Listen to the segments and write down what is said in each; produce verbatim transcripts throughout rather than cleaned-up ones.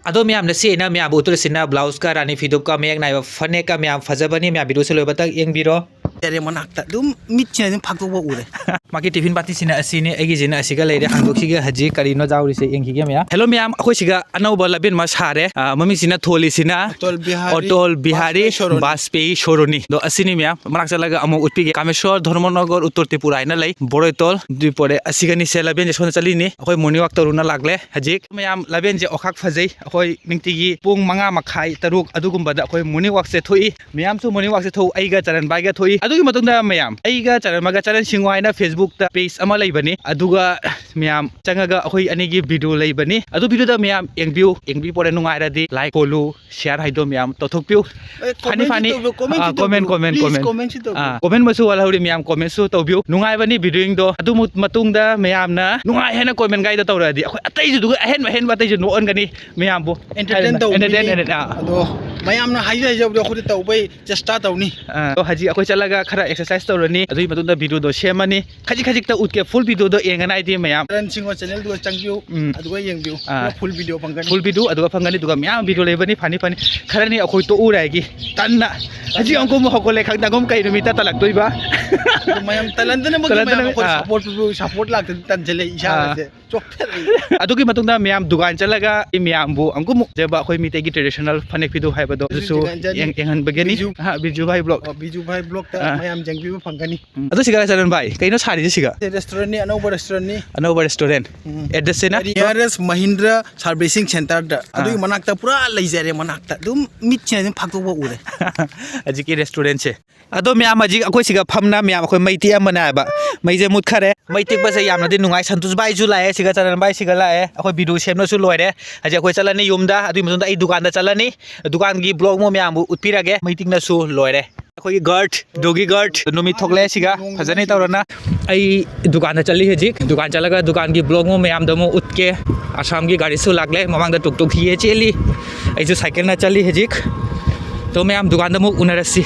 ꯑꯗꯣ ꯃꯌꯥꯝꯅ ꯁꯤ ꯑꯩꯅ ꯃꯌꯥꯝꯕꯨ ꯎꯠꯇꯣꯔꯤꯁꯤꯅ blouse ꯀ ꯔꯥꯅꯤ ꯐꯤꯗꯨꯞꯀ ꯃꯌꯦꯛ ꯅꯥꯏꯕ ꯐꯅꯦꯛꯀ ꯃꯌꯥꯝ ꯐꯖꯕꯅꯤ꯫ ꯃꯌꯥꯝ video ꯁꯦ ꯂꯣꯏꯕꯇꯪ ꯌꯦꯡꯕꯤꯔꯣ꯫ ꯌꯥꯔꯦ, ꯃꯅꯥꯛꯇ ꯑꯗꯨꯝ ꯃꯤꯠꯁꯤꯅ ꯑꯗꯨꯝ ꯐꯥꯛꯇꯣꯛꯄ ꯎꯔꯦ꯫ ꯃꯥꯒꯤ tiffin party ꯁꯤꯅ ꯑꯁꯤꯅꯤ, ꯑꯩꯒꯤꯁꯤꯅ ꯑꯁꯤꯒ ꯂꯩꯔꯦ꯫ ꯍꯥꯡꯗꯣꯛꯈꯤꯒꯦ ꯍꯧꯖꯤꯛ ꯀꯔꯤꯅꯣ ꯌꯥꯎꯔꯤꯁꯦ ꯌꯦꯡꯈꯤꯒꯦ ꯃꯌꯥꯝ꯫ Hello ꯃꯌꯥꯝ, ꯑꯩꯈꯣꯏ ꯁꯤꯒ ꯑꯅꯧꯕ ꯂꯕꯦꯟ ꯑꯃ ꯁꯥꯔꯦ꯫ ꯑ, ꯃꯃꯤꯡꯁꯤꯅ ꯊꯣꯜꯂꯤꯁꯤꯅ ꯑꯇꯣꯜ ꯕꯤꯍꯥꯔꯤ ꯑꯇꯣꯜ ꯕꯤꯍꯥꯔꯤ ꯕꯥꯖꯄꯦꯌꯤ ꯁꯣꯔꯣꯅꯤ꯫ ꯕꯥꯖꯄꯦꯌꯤ ꯁꯣꯔꯣꯅꯤ꯫ ꯑꯗꯣ ꯑꯁꯤꯅꯤ ꯃꯌꯥꯝ, ꯃꯅꯥꯛ ꯆꯠꯂꯒ ꯑꯃꯨꯛ ꯎꯠꯄꯤꯒꯦ꯫ ꯀꯥꯃꯦꯁꯣꯔ, ꯙꯔꯃꯅꯒꯔ, ꯎꯠꯇꯔ ꯇ꯭ꯔꯤꯄꯨꯔꯥ ꯍꯥꯏꯅ ꯂꯩ, ꯕꯣꯔꯣꯏꯇꯣꯜ, ꯗꯨꯏꯄꯣꯔꯦ꯫ ꯑꯁꯤꯒꯅꯤ ꯁꯦ ꯂꯕꯦꯟꯁꯦ ꯁꯣꯝꯗ ꯆꯠꯂꯤꯅꯤ꯫ ꯑꯩꯈꯣꯏ morning walk ꯇꯧꯔꯨꯅ ꯂꯥꯛꯂꯦ ꯍꯧꯖꯤꯛ꯫ ꯃꯌꯥꯝ ꯂꯕꯦꯟꯁꯦ ꯑꯣꯈꯥꯛ ꯐꯖꯩ꯫ ꯑꯩꯈꯣꯏ ꯅꯨꯡꯇꯤꯒꯤ ꯄꯨꯡ ꯃꯉꯥ ꯃꯈꯥꯏ, ꯇꯔꯨꯛ ꯑꯗꯨꯒꯨꯝꯕꯗ ꯑꯩꯈꯣꯏ morning walk ꯁꯦ ꯊꯣꯛꯏ꯫ ꯃꯌꯥꯝꯁꯨ morning walk ꯁꯦ ꯊꯣꯛꯎ, ꯑꯩꯒ ꯆꯔꯟ ꯚꯥꯏꯒ ꯊꯣꯛꯏ꯫ ꯑꯗꯨꯒꯤ ꯃꯇꯨꯡꯗ ꯃꯌꯥꯝ, ꯑꯩꯒ ꯆꯔꯟ ꯚꯥꯏꯒ ꯆꯔꯟ ꯁꯤꯡꯉꯨ ꯍꯥꯏꯅ Facebook ꯇ page ꯑꯃ ꯂꯩꯕꯅꯤ, ꯑꯗꯨꯒ ꯃꯌꯥꯝ ꯆꯪꯉꯒ ꯑꯩꯈꯣꯏ ꯑꯅꯤꯒꯤ video ꯂꯩꯕꯅꯤ꯫ ꯑꯗꯨ video ꯗ ꯃꯌꯥꯝ ꯌꯦꯡꯕꯤꯌꯨ, ꯌꯦꯡꯕꯤ ꯄꯣꯔꯦ ꯅꯨꯡꯉꯥꯏꯔꯗꯤ like, follow, share ꯍꯥꯏꯗꯣ ꯃꯌꯥꯝ ꯇꯧꯊꯣꯛꯄꯤꯌꯨ꯫ ꯑꯦ, ꯐꯅꯤ, comment ꯁꯨ ꯐꯅꯤ꯫ ꯇꯧꯕꯤꯌꯨ, comment ꯑꯥ, ꯁꯨ comment, ꯇꯧꯕꯤꯌꯨ꯫ Comment, comment, please, comment꯫ Comment ꯁꯨ ꯇꯧꯕꯤꯌꯨ꯫ ꯑꯥ, comment ꯃꯁꯨ ꯋꯥꯠꯍꯧꯔꯤ ꯃꯌꯥꯝ, comment ꯁꯨ ꯇꯧꯕꯤꯌꯨ꯫ ꯅꯨꯡꯉꯥꯏꯕꯅꯤ video ꯗꯣ꯫ ꯑꯗꯨ ꯃꯨ-, ꯃꯇꯨꯡꯗ ꯃꯌꯥꯝꯅ ꯅꯨꯡꯉꯥꯏ ꯍꯥꯏꯅ comment ꯒꯥꯏꯗ ꯇꯧꯔꯛꯑꯗꯤ ꯑꯩꯈꯣꯏ ꯑꯇꯩꯁꯨ ꯑꯗꯨꯒ ꯑꯍꯦꯟꯕ ꯑꯍꯦꯟꯕ ꯑꯇꯩꯁꯨ ꯅꯣꯛꯍꯟꯒꯅꯤ ꯃꯌꯥꯝꯕꯨ꯫ Entertain ꯍꯥꯏꯗꯅ, ꯇꯧꯕꯤꯅꯤ꯫ Entertain, entertain, ꯑꯥ꯫ ꯑꯗꯣ ꯃꯌꯥꯝꯅ ꯍꯥꯏꯖ ꯍꯥꯏꯖꯕꯗꯣ ꯑꯩꯈꯣꯏꯗ ꯇꯧꯕꯩ ꯆꯦꯁꯇꯥ ꯇꯧꯅꯤ꯫ ꯑꯥ, ꯑꯗꯣ ꯍꯧꯖꯤꯛ ꯑꯩꯈꯣꯏ ꯆꯠꯂꯒ ꯈꯔ exercise ꯇꯧꯔꯅꯤ, ꯑꯗꯨꯒꯤ ꯃꯇꯨꯡꯗ video ꯗꯣ ꯁꯦꯝꯃꯅꯤ꯫ ꯈꯖꯤꯛ ꯈꯖꯤꯛꯇ ꯎꯠꯀꯦ, full video ꯗꯣ ꯌꯦꯡꯉꯅꯤ ꯍꯥꯏꯗꯤ ꯃꯌꯥꯝ꯫ ꯆꯔꯟ ꯁꯤꯡꯉꯣ channel ꯗꯨꯒ ꯆꯪꯕꯤꯌꯨ, ꯎꯝ꯫ ꯑꯗꯨꯒ ꯌꯦꯡꯕꯤꯌꯨ꯫ ꯑꯥ꯫ Full video ꯐꯪꯒꯅꯤ꯫ Full video ꯑꯗꯨꯒ ꯐꯪꯒꯅꯤ, ꯑꯗꯨꯒ ꯃꯌꯥꯝ video ꯂꯩꯕꯅꯤ, ꯐꯅꯤ ꯐꯅꯤ꯫ ꯈꯔꯅꯤ ꯑꯩꯈꯣꯏ ꯇꯣꯛꯎꯔꯦ ꯍꯥꯏꯒꯤ ꯇꯟꯅ꯫ ꯍꯧꯖꯤꯛ ꯑꯃꯨꯛ ꯍꯧꯒꯠꯂꯦ, ꯈꯪꯗꯒꯨꯝ ꯀꯩ ꯅꯨꯃꯤꯠꯇ ꯇꯜꯂꯛꯇꯣꯏꯕ꯫ ꯑꯗꯨ ꯃꯌꯥꯝ ꯇꯜꯍꯟꯗꯅꯕꯒꯤ ꯇꯜꯍꯟꯗꯅ-, ꯃꯌꯥꯝ ꯑꯩꯈꯣꯏ ꯑꯥ꯫ Support ꯄꯤꯕꯤꯌꯨ, support ꯂꯥꯛꯇꯗꯤ ꯇꯟꯁꯤꯜꯂꯦ ꯏꯁꯥꯒꯁꯦ꯫ ꯑꯥ꯫ ꯆꯣꯛꯊꯔꯛꯏ꯫ ꯑꯗꯨꯒꯤ ꯃꯇꯨꯡꯗ ꯃꯌꯥꯝ ꯗꯨꯀꯥꯟ ꯆꯠꯂꯒ ꯑꯩ ꯃꯌꯥꯝꯕꯨ ꯑꯃꯨꯛꯀ ꯑꯃꯨꯛ ꯐꯖꯕ ꯑꯩꯈꯣꯏ ꯃꯤꯇꯩꯒꯤ traditional ꯐꯅꯦꯛ ꯐꯤꯗꯨ ꯍꯥꯏꯕꯗꯣ ꯑꯗꯨꯁꯨ ꯗꯨꯀꯥꯟ ꯆꯠꯅꯤ꯫ ꯌꯦꯡ-, ꯌꯦꯡꯍꯟꯕꯒꯤꯅꯤ꯫ ꯕꯤꯖꯨ-, ꯑꯍꯥ, ꯕꯤꯖꯨ ꯚꯥꯏ vlog꯫ ꯑꯣ, ꯕꯤꯖꯨ ꯚꯥꯏ vlog ꯇ ꯑꯥ꯫ ꯃꯌꯥꯝ ꯌꯦꯡꯕꯤꯕ ꯐꯪꯒꯅꯤ꯫ ꯎꯝ꯫ ꯑꯗꯣ ꯁꯤꯒ ꯆꯔꯟ ꯚꯥꯏ, ꯀꯩꯅꯣ ꯁꯥꯔꯤꯁꯦ ꯁꯤꯒ? ꯁꯤ restaurant ꯅꯤ, ꯑꯅꯧꯕ restaurant ꯅꯤ꯫ ꯑꯅꯧꯕ restaurant꯫ ꯎꯝ꯫ Address ꯁꯤꯅ? Nearest Mahindra Servicing Center ꯗ꯫ ꯑꯥ꯫ ꯑꯗꯨꯒꯤ ꯃꯅꯥꯛꯇ ꯄꯨꯔꯥ ꯂꯩꯖꯔꯦ, ꯃꯅꯥꯛꯇ꯫ ꯑꯗꯨꯝ ꯃꯤꯠꯁꯤꯅ ꯑꯗꯨꯝ ꯐꯥꯛꯇꯣꯛꯄ ꯎꯔꯦ꯫ ꯍꯧꯖꯤꯛꯀꯤ restaurant ꯁꯦ꯫ ꯑꯗꯣ ꯃꯌꯥꯝ ꯍꯧꯖꯤꯛ ꯑꯩꯈꯣꯏ ꯁꯤꯒ ꯐꯝꯅ ꯃꯌꯥꯝ ꯑꯩꯈꯣꯏ ꯃꯩ ꯇꯤꯛꯑꯝꯕꯅꯦ ꯍꯥꯏꯕ꯫ ꯃꯩꯁꯦ ꯃꯨꯠꯈꯔꯦ꯫ ꯃꯩ ꯇꯤꯛꯄꯁꯦ ꯌꯥꯝꯅꯗꯤ ꯅꯨꯡꯉꯥꯏ꯫ ꯁꯟꯇꯣꯁ ꯚꯥꯏꯁꯨ ꯂꯥꯛꯑꯦ, ꯁꯤꯒ ꯆꯔꯟ ꯚꯥꯏ ꯁꯤꯒ ꯂꯥꯛꯑꯦ꯫ ꯑꯩꯈꯣꯏ video ꯁꯦꯝꯅꯁꯨ ꯂꯣꯏꯔꯦ꯫ ꯍꯧꯖꯤꯛ ꯑꯩꯈꯣꯏ ꯆꯠꯂꯅꯤ ꯌꯨꯝꯗ, ꯑꯗꯨꯒꯤ ꯃꯇꯨꯡꯗ ꯑꯩ ꯗꯨꯀꯥꯟꯗ ꯆꯠꯂꯅꯤ꯫ ꯗꯨꯀꯥꯟꯒꯤ vlog ꯑꯃꯨꯛ ꯃꯌꯥꯝꯕꯨ ꯎꯠꯄꯤꯔꯒꯦ꯫ ꯃꯩ ꯇꯤꯛꯅꯁꯨ ꯂꯣꯏꯔꯦ꯫ ꯑꯩꯈꯣꯏꯒꯤ guard, doggy guard ꯅꯨꯃꯤꯠ ꯊꯣꯛꯂꯛꯑꯦ ꯁꯤꯒ꯫ ꯐꯖꯅ ꯇꯧꯔꯅ ꯑꯩ ꯗꯨꯀꯥꯟꯗ ꯆꯠꯂꯤ ꯍꯧꯖꯤꯛ꯫ ꯗꯨꯀꯥꯟ ꯆꯠꯂꯒ ꯗꯨꯀꯥꯟꯒꯤ vlog ꯑꯃꯨꯛ ꯃꯌꯥꯝꯗ ꯑꯃꯨꯛ ꯎꯠꯀꯦ꯫ ꯑꯁꯥꯝꯒꯤ ꯒꯥꯔꯤꯁꯨ ꯂꯥꯛꯂꯦ꯫ ꯃꯃꯥꯡꯗ ꯇꯨꯛ ꯇꯨꯛ ꯈꯤꯌꯦ ꯆꯦꯜꯂꯤ꯫ ꯑꯩꯁꯨ cycle ꯅ ꯆꯠꯂꯤ ꯍꯧꯖꯤꯛ꯫ ꯇꯣ ꯃꯌꯥꯝ ꯗꯨꯀꯥꯟꯗ ꯑꯃꯨꯛ ꯎꯅꯔꯁꯤ꯫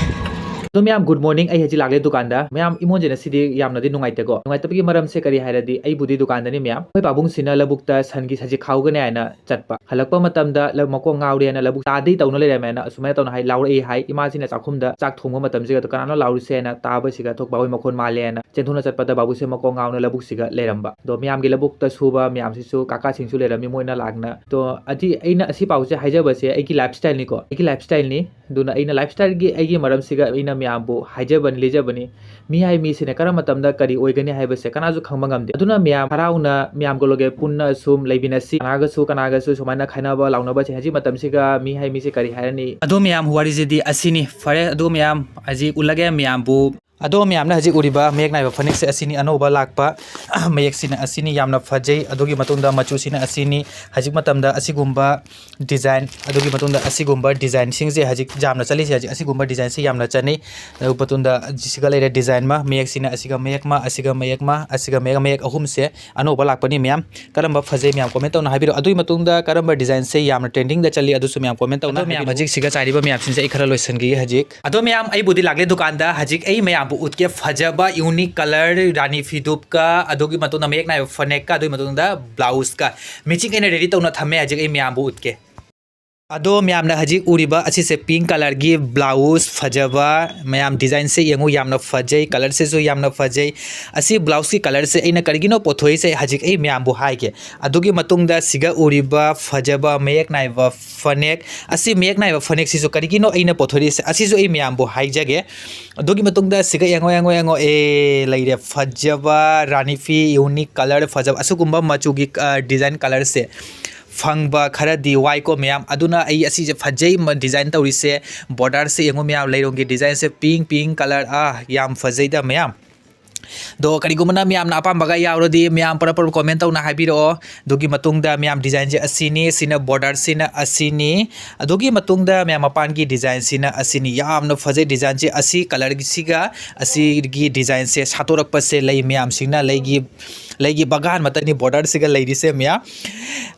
ꯑꯗꯣ ꯃꯌꯥꯝ, good morning꯫ ꯑꯩ ꯍꯧꯖꯤꯛ ꯂꯥꯛꯂꯦ ꯗꯨꯀꯥꯟꯗ꯫ ꯃꯌꯥꯝ, ꯏꯃꯣꯟꯁꯦ ꯉꯁꯤꯗꯤ ꯌꯥꯝꯅꯗꯤ ꯅꯨꯡꯉꯥꯏꯇꯦꯀꯣ꯫ ꯅꯨꯡꯉꯥꯏꯇꯕꯒꯤ ꯃꯔꯝꯁꯦ ꯀꯔꯤ ꯍꯥꯏꯔꯗꯤ, ꯑꯩꯕꯨꯗꯤ ꯗꯨꯀꯥꯟꯗꯅꯤ ꯃꯌꯥꯝ, ꯑꯩꯈꯣꯏ ꯄꯥꯕꯨꯡꯁꯤꯅ ꯂꯧꯕꯨꯛꯇ ꯁꯟꯒꯤ ꯁꯖꯤꯛ ꯈꯥꯎꯒꯅꯤ ꯍꯥꯏꯅ ꯆꯠꯄ꯫ ꯍꯜꯂꯛꯄ ꯃꯇꯝꯗ ꯂꯧ-, ꯃꯀꯣꯛ ꯉꯥꯎꯔꯦꯅ, ꯂꯧꯕꯨꯛ ꯇꯥꯗꯤ ꯇꯧꯅ ꯂꯩꯔꯝꯃꯦꯅ ꯑꯁꯨꯃꯥꯏꯅ ꯇꯧꯅ ꯍꯥꯏ, ꯂꯥꯎꯔꯛꯏ ꯍꯥꯏ꯫ ꯏꯃꯥꯁꯤꯅ ꯆꯥꯛꯈꯨꯝꯗ ꯆꯥꯛ ꯊꯣꯡꯕ ꯃꯇꯝꯁꯤꯒ "ꯀꯅꯥꯅꯣ ꯂꯥꯎꯔꯤꯁꯦ?" ꯍꯥꯏꯅ ꯇꯥꯕꯁꯤꯒ ꯊꯣꯛꯄ ꯍꯣꯏ ꯃꯈꯣꯟ ꯃꯥꯜꯂꯦꯅ ꯆꯦꯟꯊꯣꯛꯅ ꯆꯠꯄꯗ ꯕꯥꯕꯨꯁꯦ ꯃꯀꯣꯛ ꯉꯥꯎꯅ ꯂꯧꯕꯨꯛꯁꯤꯒ ꯂꯩꯔꯝꯕ꯫ ꯑꯗꯣ ꯃꯌꯥꯝꯒꯤ ꯂꯧꯕꯨꯛꯇ ꯁꯨꯕ ꯃꯌꯥꯝꯁꯤꯁꯨ, ꯀꯥꯀꯥꯁꯤꯡꯁꯨ ꯂꯩꯔꯝꯃꯤ, ꯃꯣꯏꯅ ꯂꯥꯛꯅ꯫ ꯑꯗꯣ ꯑꯗꯤ ꯑꯩꯅ ꯑꯁꯤ ꯄꯥꯎꯁꯦ ꯍꯥꯏꯖꯕꯁꯦ ꯑꯩꯒꯤ lifestyleꯅꯤꯀꯣ, ꯑꯩꯒꯤ lifestyleꯅꯤ꯫ ꯑꯗꯨꯅ ꯑꯩꯅ lifestyleꯒꯤ ꯑꯩꯒꯤ ꯃꯔꯝꯁꯤꯒ ꯑꯩꯅ ꯃꯌꯥꯝꯕꯨ ꯍꯥꯏꯖꯕꯅꯤ, ꯂꯤꯖꯕꯅꯤ꯫ ꯃꯤ ꯍꯥꯏ ꯃꯤꯁꯤꯅ ꯀꯔꯝꯕ ꯃꯇꯝꯗ ꯀꯔꯤ ꯑꯣꯏꯒꯅꯤ ꯍꯥꯏꯕꯁꯦ ꯀꯅꯥꯁꯨ ꯈꯪꯕ ꯉꯝꯗꯦ꯫ ꯑꯗꯨꯅ ꯃꯌꯥꯝ ꯍꯔꯥꯎꯅ ꯃꯌꯥꯝꯒ ꯂꯣꯏꯒꯦ ꯄꯨꯟꯅ ꯁꯨꯝ ꯂꯩꯃꯤꯟꯅꯁꯤ꯫ ꯀꯅꯥꯒꯁꯨ ꯀꯅꯥꯒꯁꯨ ꯁꯨꯃꯥꯏꯅ ꯈꯥꯏꯅꯕ ꯂꯥꯎꯅꯕꯁꯦ ꯍꯧꯖꯤꯛ ꯃꯇꯝꯁꯤꯒ ꯃꯤ ꯍꯥꯏ ꯃꯤꯁꯦ ꯀꯔꯤ ꯍꯥꯏꯔꯅꯤ? ꯑꯗꯣ ꯃꯌꯥꯝ, ꯋꯥꯔꯤꯁꯤꯗꯤ ꯑꯁꯤꯅꯤ꯫ ꯐꯔꯦ, ꯑꯗꯣ ꯃꯌꯥꯝ ꯍꯧꯖꯤꯛ ꯎꯠꯂꯒꯦ ꯃꯌꯥꯝꯕꯨ꯫ ꯑꯗꯣ ꯃꯌꯥꯝꯅ ꯍꯧꯖꯤꯛ ꯎꯔꯤꯕ ꯃꯌꯦꯛ ꯅꯥꯏꯕ ꯐꯅꯦꯛꯁꯦ ꯑꯁꯤꯅꯤ ꯑꯅꯧꯕ ꯂꯥꯛꯄ꯫ ꯃꯌꯦꯛꯁꯤꯅ ꯑꯁꯤꯅꯤ, ꯌꯥꯝꯅ ꯐꯖꯩ꯫ ꯑꯗꯨꯒꯤ ꯃꯇꯨꯡꯗ ꯃꯆꯨꯁꯤꯅ ꯑꯁꯤꯅꯤ꯫ ꯍꯧꯖꯤꯛ ꯃꯇꯝꯗ ꯑꯁꯤꯒꯨꯝꯕ design, ꯑꯗꯨꯒꯤ ꯃꯇꯨꯡꯗ ꯑꯁꯤꯒꯨꯝꯕ designꯁꯤꯡꯁꯦ ꯍꯧꯖꯤꯛ ꯌꯥꯝꯅ ꯆꯠꯂꯤꯁꯦ, ꯍꯧꯖꯤꯛ ꯑꯁꯤꯒꯨꯝꯕ designꯁꯤ ꯌꯥꯝꯅ ꯆꯠꯅꯩ꯫ ꯑꯗꯨꯒꯤ ꯃꯇꯨꯡꯗ ꯁꯤꯒ ꯂꯩꯔꯦ design ꯑꯃ, ꯃꯌꯦꯛꯁꯤꯅ ꯑꯁꯤꯒ ꯃꯌꯦꯛ ꯑꯃ, ꯑꯁꯤꯒ ꯃꯌꯦꯛ ꯑꯃ, ꯑꯁꯤꯒ ꯃꯌꯦꯛ, ꯃꯌꯦꯛ ꯑꯍꯨꯝꯁꯦ ꯑꯅꯧꯕ ꯂꯥꯛꯄꯅꯤ ꯃꯌꯥꯝ꯫ ꯀꯔꯝꯕ ꯐꯖꯩ ꯃꯌꯥꯝ comment ꯇꯧꯅ ꯍꯥꯏꯕꯤꯔꯛꯑꯣ꯫ ꯑꯗꯨꯒꯤ ꯃꯇꯨꯡꯗ ꯀꯔꯝꯕ designꯁꯦ ꯌꯥꯝꯅ trendingꯗ ꯆꯠꯂꯤ ꯑꯗꯨꯁꯨ ꯃꯌꯥꯝ comment ꯇꯧꯅ ꯑꯗꯣ ꯃꯌꯥꯝ ꯍꯥꯏꯕꯤꯔꯛꯑꯣ꯫ ꯍꯧꯖꯤꯛ ꯁꯤꯒ ꯆꯥꯏꯔꯤꯕ ꯃꯌꯥꯝꯁꯤꯡꯁꯦ ꯑꯩ ꯈꯔ ꯂꯣꯏꯁꯤꯟꯈꯤꯒꯦ ꯍꯧꯖꯤꯛ꯫ ꯑꯗꯣ ꯃꯌꯥꯝ, ꯑꯩꯕꯨꯗꯤ ꯂꯥꯛꯂꯦ ꯗꯨꯀꯥꯟꯗ꯫ ꯍꯧꯖꯤꯛ ꯑꯩ ꯃꯌꯥꯝꯕꯨ ꯎꯠꯀꯦ ꯐꯖꯕ unique colour ꯔꯥꯅꯤ ꯐꯤꯗꯨꯞꯀ, ꯑꯗꯨꯒꯤ ꯃꯇꯨꯡꯗ ꯃꯌꯦꯛ ꯅꯥꯏꯕ ꯐꯅꯦꯛꯀ, ꯑꯗꯨꯒꯤ ꯃꯇꯨꯡꯗ blouseꯀ꯫ Matching ꯑꯩꯅ ready ꯇꯧꯅ ꯊꯝꯃꯦ, ꯍꯧꯖꯤꯛ ꯑꯩ ꯃꯌꯥꯝꯕꯨ ꯎꯠꯀꯦ꯫ ꯑꯗꯣ ꯃꯌꯥꯝꯅ ꯍꯧꯖꯤꯛ ꯎꯔꯤꯕ ꯑꯁꯤꯁꯦ pink colourꯒꯤ blouse ꯐꯖꯕ, ꯃꯌꯥꯝ designꯁꯦ ꯌꯦꯡꯉꯨ, ꯌꯥꯝꯅ ꯐꯖꯩ, colourꯁꯤꯁꯨ ꯌꯥꯝꯅ ꯐꯖꯩ꯫ ꯑꯁꯤ blouseꯀꯤ colourꯁꯦ ꯑꯩꯅ ꯀꯔꯤꯒꯤꯅꯣ ꯄꯨꯊꯣꯛꯏꯁꯦ ꯍꯧꯖꯤꯛ ꯑꯩ ꯃꯌꯥꯝꯕꯨ ꯍꯥꯏꯒꯦ꯫ ꯑꯗꯨꯒꯤ ꯃꯇꯨꯡꯗ ꯁꯤꯒ ꯎꯔꯤꯕ ꯐꯖꯕ ꯃꯌꯦꯛ ꯅꯥꯏꯕ ꯐꯅꯦꯛ, ꯑꯁꯤ ꯃꯌꯦꯛ ꯅꯥꯏꯕ ꯐꯅꯦꯛꯁꯤꯁꯨ ꯀꯔꯤꯒꯤꯅꯣ ꯑꯩꯅ ꯄꯨꯊꯣꯔꯛꯏꯁꯦ, ꯑꯁꯤꯁꯨ ꯑꯩ ꯃꯌꯥꯝꯕꯨ ꯍꯥꯏꯖꯒꯦ꯫ ꯑꯗꯨꯒꯤ ꯃꯇꯨꯡꯗ ꯁꯤꯒ ꯌꯦꯡꯉꯣ, ꯌꯦꯡꯉꯣ, ꯌꯦꯡꯉꯣ, ꯑꯦ, ꯂꯩꯔꯦ ꯐꯖꯕ ꯔꯥꯅꯤ ꯐꯤ, unique colour ꯐꯖꯕ, ꯑꯁꯤꯒꯨꯝꯕ ꯃꯆꯨꯒꯤ, ꯑ, design colourꯁꯦ ꯐꯪꯕ ꯈꯔꯗꯤ ꯋꯥꯏꯀꯣ ꯃꯌꯥꯝ꯫ ꯑꯗꯨꯅ ꯑꯩ ꯑꯁꯤꯁꯦ ꯐꯖꯩ, ꯃ-, design ꯇꯧꯔꯤꯁꯦ, borderꯁꯦ ꯌꯦꯡꯉꯣ ꯃꯌꯥꯝ, ꯂꯩꯔꯣꯡꯒꯤ designꯁꯦ pink, pink colour, ꯑꯥ, ꯌꯥꯝ ꯐꯖꯩꯗ ꯃꯌꯥꯝ꯫ ꯑꯗꯣ ꯀꯔꯤꯒꯨꯝꯕꯅ ꯃꯌꯥꯝꯅ ꯑꯄꯥꯝꯕꯒ ꯌꯥꯎꯔꯗꯤ ꯃꯌꯥꯝ ꯄꯔꯞ ꯄꯔꯞ comment ꯇꯧꯅ ꯍꯥꯏꯕꯤꯔꯛꯑꯣ꯫ ꯑꯗꯨꯒꯤ ꯃꯇꯨꯡꯗ ꯃꯌꯥꯝ designꯁꯦ ꯑꯁꯤꯅꯤ, ꯁꯤꯅ borderꯁꯤꯅ ꯑꯁꯤꯅꯤ, ꯑꯗꯨꯒꯤ ꯃꯇꯨꯡꯗ ꯃꯌꯥꯝ ꯃꯄꯥꯟꯒꯤ designꯁꯤꯅ ꯑꯁꯤꯅꯤ꯫ ꯌꯥꯝꯅ ꯐꯖꯩ designꯁꯦ꯫ ꯑꯁꯤ colourꯁꯤꯒ ꯑꯁꯤꯒꯤ designꯁꯦ ꯁꯥꯠꯇꯣꯔꯛꯄꯁꯦ ꯂꯩ ꯃꯌꯥꯝꯁꯤꯡꯅ, ꯂꯩꯒꯤ ꯂꯩꯒꯤ ꯕꯒꯥꯟ ꯃꯇꯅꯤ borderꯁꯤꯒ ꯂꯩꯔꯤꯁꯦ ꯃꯌꯥꯝ꯫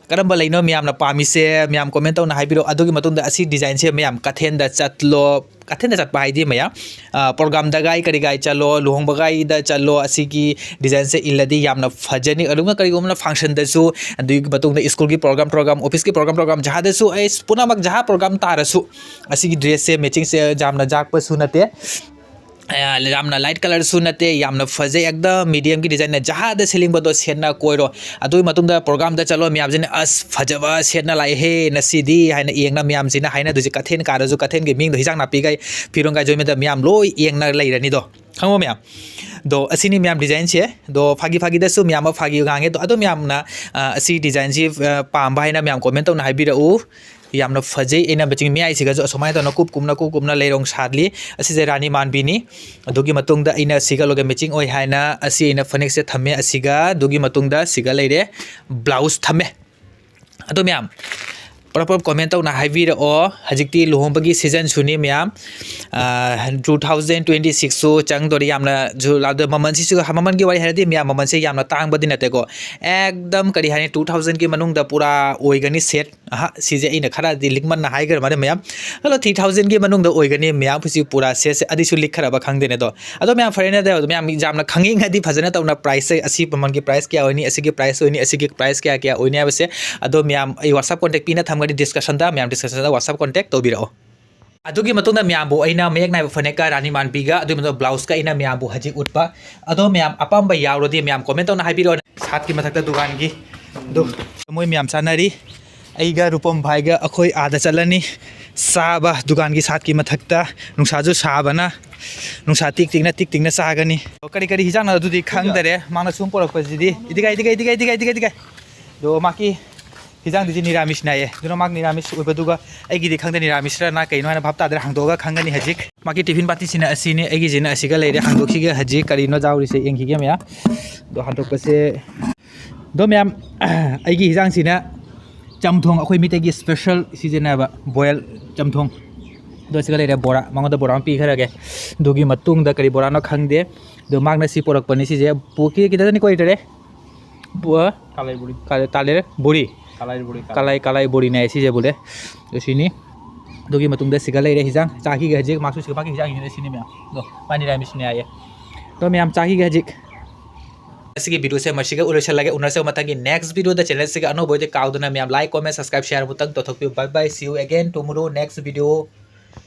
ꯀꯔꯝꯕ ꯂꯩꯅꯣ ꯃꯌꯥꯝꯅ ꯄꯥꯝꯃꯤꯁꯦ? ꯃꯌꯥꯝ comment ꯇꯧꯅ ꯍꯥꯏꯕꯤꯔꯛꯑꯣ꯫ ꯑꯗꯨꯒꯤ ꯃꯇꯨꯡꯗ ꯑꯁꯤ designꯁꯦ ꯃꯌꯥꯝ ꯀꯩꯊꯦꯜꯗ ꯆꯠꯂꯣ꯫ ꯀꯩꯊꯦꯜꯗ ꯆꯠꯄ ꯍꯥꯏꯗꯤ ꯃꯌꯥꯝ, ꯑ, programꯗꯒꯥꯏ ꯀꯔꯤꯒꯥꯏ ꯆꯠꯂꯣ, ꯂꯨꯍꯣꯡꯕꯒꯥꯏꯗ ꯆꯠꯂꯣ, ꯑꯁꯤꯒꯤ designꯁꯦ ꯏꯜꯂꯗꯤ ꯌꯥꯝꯅ ꯐꯖꯅꯤ꯫ ꯑꯗꯨꯒ ꯀꯔꯤꯒꯨꯝꯕ functionꯗꯁꯨ, ꯑꯗꯨꯒꯤ ꯃꯇꯨꯡꯗ schoolꯒꯤ program, program, officeꯀꯤ program, program, ꯖꯍꯥꯗꯁꯨ ꯑꯩ ꯄꯨꯝꯅꯃꯛ ꯖꯍꯥ program ꯇꯥꯔꯁꯨ ꯑꯁꯤꯒꯤ dressꯁꯦ matchingꯁꯦ ꯌꯥꯝꯅ ꯌꯥꯛꯄꯁꯨ ꯅꯠꯇꯦ꯫ ꯑ, ꯌꯥꯝꯅ light colourꯁꯨ ꯅꯠꯇꯦ, ꯌꯥꯝꯅ ꯐꯖꯩ, ꯑꯦꯛꯗꯝ mediumꯒꯤ designꯅ ꯖꯍꯥꯗ ꯁꯦꯠꯅꯤꯡꯕꯗꯣ ꯁꯦꯠꯅ ꯀꯣꯏꯔꯣ꯫ ꯑꯗꯨꯒꯤ ꯃꯇꯨꯡꯗ programꯗ ꯆꯠꯂꯣ, ꯃꯌꯥꯝꯁꯤꯅ "ꯑꯁ, ꯐꯖꯕ ꯁꯦꯠꯅ ꯂꯥꯛꯑꯦꯍꯦ ꯉꯁꯤꯗꯤ" ꯍꯥꯏꯅ ꯌꯦꯡꯅ ꯃꯌꯥꯝꯁꯤꯅ ꯍꯥꯏꯅꯗꯣꯏꯁꯦ꯫ ꯀꯩꯊꯦꯜ ꯀꯥꯔꯁꯨ ꯀꯩꯊꯦꯜꯒꯤ ꯃꯤꯡꯗꯣ, ꯍꯤꯟꯖꯥꯡ ꯅꯥꯄꯤꯒꯩ, ꯐꯤꯔꯣꯟꯒꯩ ꯖꯣꯏꯃꯦꯟꯗ ꯃꯌꯥꯝ ꯂꯣꯏ ꯌꯦꯡꯅ ꯂꯩꯔꯅꯤꯗꯣ꯫ ꯈꯪꯉꯣ ꯃꯌꯥꯝ? ꯑꯗꯣ ꯑꯁꯤꯅꯤ ꯃꯌꯥꯝ designꯁꯦ꯫ ꯑꯗꯣ ꯐꯥꯒꯤ ꯐꯥꯒꯤꯗꯁꯨ ꯃꯌꯥꯝ ꯑꯃ ꯐꯥꯒꯤ ꯉꯥꯡꯉꯦ꯫ ꯑꯗꯣ, ꯑꯗꯣ ꯃꯌꯥꯝꯅ, ꯑ, ꯑꯁꯤ designꯁꯤ, ꯑ, ꯄꯥꯝꯕ ꯍꯥꯏꯅ ꯃꯌꯥꯝ comment ꯇꯧꯅ ꯍꯥꯏꯕꯤꯔꯛꯎ꯫ ꯌꯥꯝꯅ ꯐꯖꯩ꯫ ꯑꯩꯅ matching ꯃꯌꯥꯏꯁꯤꯒꯁꯨ ꯑꯁꯨꯃꯥꯏꯅ ꯇꯧꯅ ꯀꯨꯞ ꯀꯨꯞꯅ ꯀꯨꯞ ꯀꯨꯞꯅ ꯂꯩꯔꯣꯡ ꯁꯥꯠꯂꯤ꯫ ꯑꯁꯤꯁꯦ ꯔꯥꯅꯤ ꯃꯥꯟꯕꯤꯅꯤ꯫ ꯑꯗꯨꯒꯤ ꯃꯇꯨꯡꯗ ꯑꯩꯅ ꯁꯤꯒ ꯂꯣꯏꯒ matching ꯑꯣꯏ ꯍꯥꯏꯅ ꯑꯁꯤ ꯑꯩꯅ ꯐꯅꯦꯛꯁꯦ ꯊꯝꯃꯦ꯫ ꯑꯁꯤꯒ ꯑꯗꯨꯒꯤ ꯃꯇꯨꯡꯗ ꯁꯤꯒ ꯂꯩꯔꯦ, blouse ꯊꯝꯃꯦ꯫ ꯑꯗꯣ ꯃꯌꯥꯝ ꯄꯨꯂꯞ ꯄꯨꯂꯞ comment ꯇꯧꯅ ꯍꯥꯏꯕꯤꯔꯛꯑꯣ꯫ ꯍꯧꯖꯤꯛꯇꯤ ꯂꯨꯍꯣꯡꯕꯒꯤ seasonꯁꯨꯅꯤ ꯃꯌꯥꯝ꯫ ꯑꯥ, two thousand twenty sixꯁꯨ ꯆꯪꯗꯣꯔꯤ꯫ ꯌꯥꯝꯅꯁꯨ ꯂꯥꯞ-, ꯃꯃꯜꯁꯤꯁꯨ, ꯃꯃꯜꯒꯤ ꯋꯥꯔꯤ ꯍꯥꯏꯔꯗꯤ ꯃꯌꯥꯝ ꯃꯃꯜꯁꯦ ꯌꯥꯝꯅ ꯇꯥꯡꯕꯗꯤ ꯅꯠꯇꯦꯀꯣ꯫ ꯑꯦꯛꯗꯝ ꯀꯔꯤ ꯍꯥꯏꯅꯤ, two thousandꯒꯤ ꯃꯅꯨꯡꯗ ꯄꯨꯔꯥ ꯑꯣꯏꯒꯅꯤ set꯫ ꯑꯍ, ꯁꯤꯁꯦ ꯑꯩꯅ ꯈꯔꯗꯤ ꯂꯤꯛꯃꯟꯅ ꯍꯥꯏꯈ꯭ꯔ ꯃꯥꯜꯂꯦ ꯃꯌꯥꯝ꯫ ꯍꯜꯂꯣ, three thousandꯒꯤ ꯃꯅꯨꯡꯗ ꯑꯣꯏꯒꯅꯤ ꯃꯌꯥꯝ꯫ ꯍꯧꯖꯤꯛ ꯄꯨꯔꯥ setꯁꯦ ꯑꯗꯨꯁꯨ ꯂꯤꯛꯈ꯭ꯔꯕ ꯈꯪꯗꯦꯅꯦ ꯑꯗꯣ꯫ ꯑꯗꯣ ꯃꯌꯥꯝ ꯐꯔꯦꯅꯦ, ꯑꯗꯣ ꯃꯌꯥꯝ ꯌꯥꯝꯅ ꯈꯪꯅꯤꯡꯉꯗꯤ ꯐꯖꯅ ꯇꯧꯅ priceꯁꯦ, ꯑꯁꯤ ꯃꯃꯜꯒꯤ price ꯀꯌꯥ ꯑꯣꯏꯅꯤ, ꯑꯁꯤꯒꯤ price ꯑꯣꯏꯅꯤ, ꯑꯁꯤꯒꯤ price ꯀꯌꯥ ꯀꯌꯥ ꯑꯣꯏꯅꯤ ꯍꯥꯏꯕꯁꯦ꯫ ꯑꯗꯣ ꯃꯌꯥꯝ ꯑꯩ WhatsApp contact ꯄꯤꯅ ꯊꯝꯒꯅꯤ descriptionꯗ, ꯃꯌꯥꯝ descriptionꯗ WhatsApp contact ꯇꯧꯕꯤꯔꯛꯑꯣ꯫ ꯑꯗꯨꯒꯤ ꯃꯇꯨꯡꯗ ꯃꯌꯥꯝꯕꯨ ꯑꯩꯅ ꯃꯌꯦꯛ ꯅꯥꯏꯕ ꯐꯅꯦꯛꯀ ꯔꯥꯅꯤ ꯃꯥꯟꯕꯤꯒ, ꯑꯗꯨꯒꯤ ꯃꯇꯨꯡꯗ blouseꯀ ꯑꯩꯅ ꯃꯌꯥꯝꯕꯨ ꯍꯧꯖꯤꯛ ꯎꯠꯄ꯫ ꯑꯗꯣ ꯃꯌꯥꯝ ꯑꯄꯥꯝꯕ ꯌꯥꯎꯔꯗꯤ ꯃꯌꯥꯝ comment ꯇꯧꯅ ꯍꯥꯏꯕꯤꯔꯛꯑꯣ꯫ ꯁꯥꯠꯀꯤ ꯃꯊꯛꯇ ꯗꯨꯀꯥꯟꯒꯤ ꯑꯗꯨ ꯃꯣꯏ ꯃꯌꯥꯝ ꯆꯥꯅꯔꯤ꯫ ꯑꯩꯒ ꯔꯨꯄꯝ ꯚꯥꯏꯒ ꯑꯩꯈꯣꯏ ꯑꯥꯗ ꯆꯠꯂꯅꯤ ꯆꯥꯕ, ꯗꯨꯀꯥꯟꯒꯤ ꯁꯥꯠꯀꯤ ꯃꯊꯛꯇ꯫ ꯅꯨꯡꯁꯥꯁꯨ ꯁꯥꯕꯅ ꯅꯨꯡꯁꯥ ꯇꯤꯛ ꯇꯤꯛꯅ, ꯇꯤꯛ ꯇꯤꯛꯅ ꯆꯥꯒꯅꯤ꯫ ꯀꯔꯤ ꯀꯔꯤ ꯍꯤꯟꯖꯥꯡꯅꯣ ꯑꯗꯨꯗꯤ ꯈꯪꯗꯔꯦ, ꯃꯥꯅ ꯁꯨꯝ ꯄꯨꯔꯛꯄꯁꯤꯗꯤ꯫ ꯏꯗꯤꯒꯥꯏ, ꯏꯗꯤꯒꯥꯏ, ꯏꯗꯤꯒꯥꯏ, ꯏꯗꯤꯒꯥꯏ, ꯏꯗꯤꯒꯥꯏ꯫ ꯑꯗꯣ ꯃꯥꯒꯤ ꯍꯤꯟꯖꯥꯡꯗꯨꯗꯤ ꯅꯤꯔꯥꯃꯤꯁꯅꯦ ꯍꯥꯏꯌꯦ꯫ ꯑꯗꯨꯅ ꯃꯥꯒꯤ ꯅꯤꯔꯥꯃꯤꯁ ꯑꯣꯏꯕꯗꯨꯒ ꯑꯩꯒꯤꯗꯤ ꯈꯪꯗꯦ ꯅꯤꯔꯥꯃꯤꯁꯔꯅ ꯀꯩꯅꯣ ꯍꯥꯏꯅ ꯚꯥꯞ ꯇꯥꯗ꯭ꯔꯦ, ꯍꯥꯡꯗꯣꯛꯑꯒ ꯈꯪꯒꯅꯤ ꯍꯧꯖꯤꯛ꯫ ꯃꯥꯒꯤ tiffin partyꯁꯤꯅ ꯑꯁꯤꯅꯤ, ꯑꯩꯒꯤꯁꯤꯅ ꯑꯁꯤꯒ ꯂꯩꯔꯦ꯫ ꯍꯥꯡꯗꯣꯛꯈꯤꯒꯦ ꯍꯧꯖꯤꯛ ꯀꯔꯤꯅꯣ ꯌꯥꯎꯔꯤꯁꯦ ꯌꯦꯡꯈꯤꯒꯦ ꯃꯌꯥꯝ꯫ ꯑꯗꯣ ꯍꯥꯡꯗꯣꯛꯄꯁꯦ, ꯑꯗꯣ ꯃꯌꯥꯝ, ꯑꯩꯒꯤ ꯍꯤꯟꯖꯥꯡꯁꯤꯅ ꯆꯝꯊꯣꯡ, ꯑꯩꯈꯣꯏ ꯃꯤꯇꯩꯒꯤ special ꯁꯤꯖꯤꯟꯅꯕ boil ꯆꯝꯊꯣꯡ꯫ ꯑꯗꯣ ꯁꯤꯒ ꯂꯩꯔꯦ ꯕꯣꯔꯥ, ꯃꯉꯣꯟꯗ ꯕꯣꯔꯥ ꯑꯃ ꯄꯤꯈ꯭ꯔꯒꯦ꯫ ꯑꯗꯨꯒꯤ ꯃꯇꯨꯡꯗ ꯀꯔꯤ ꯕꯣꯔꯥꯅꯣ ꯈꯪꯗꯦ꯫ ꯑꯗꯣ ꯃꯥꯒꯤꯅ ꯁꯤ ꯄꯣꯔꯛꯄꯅꯤ ꯁꯤꯁꯦ꯫ ꯄꯣꯛꯀꯤ ꯈꯤꯇꯪꯗꯤ ꯀꯨꯏꯗ꯭ꯔꯦ꯫ ꯄꯨ-, ꯑ? ꯀꯥꯂꯩꯕꯨꯔꯤ꯫ ꯀꯥꯂꯩ-, ꯇꯥꯂꯦꯔ ꯕꯣꯔꯤ꯫ ꯀꯥꯂꯩꯕꯨꯔꯤ꯫ ꯀꯥꯂꯩ, ꯀꯥꯂꯩ ꯕꯣꯔꯤꯅꯦ ꯁꯤꯁꯦ ꯕꯨꯂꯦ꯫ ꯑꯗꯨ ꯁꯤꯅꯤ꯫ ꯑꯗꯨꯒꯤ ꯃꯇꯨꯡꯗ ꯁꯤꯒ ꯂꯩꯔꯦ ꯍꯤꯟꯖꯥꯡ꯫ ꯆꯥꯈꯤꯒꯦ ꯍꯧꯖꯤꯛ꯫ ꯃꯥꯁꯨ ꯁꯤꯒ ꯃꯥꯒꯤ ꯍꯤꯟꯖꯥꯡ ꯁꯤꯅꯦ ꯁꯤꯅꯤ ꯃꯌꯥꯝ꯫ ꯑꯗꯣ ꯃꯥꯅꯤ ꯔꯥꯏꯃꯤꯁꯅꯦ ꯍꯥꯏꯌꯦ꯫ ꯑꯗꯣ ꯃꯌꯥꯝ ꯆꯥꯈꯤꯒꯦ ꯍꯧꯖꯤꯛ꯫ ꯉꯁꯤꯒꯤ ꯚꯤꯗꯤꯑꯣꯁꯦ ꯃꯁꯤꯒ ꯂꯣꯏꯁꯤꯜꯂꯒꯦ꯫ ꯎꯅꯔꯁꯦ ꯃꯊꯪꯒꯤ next ꯚꯤꯗꯤꯑꯣꯗ꯫ ꯆꯦꯅꯦꯜꯁꯤꯒ ꯑꯅꯧꯕ ꯑꯣꯏꯗꯤ ꯀꯥꯎꯗꯅ ꯃꯌꯥꯝ like, comment, subscribe, share ꯑꯃꯨꯛꯇꯪ ꯇꯧꯊꯣꯛꯄꯤꯌꯨ꯫ Bye bye, see you again tomorrow next video꯫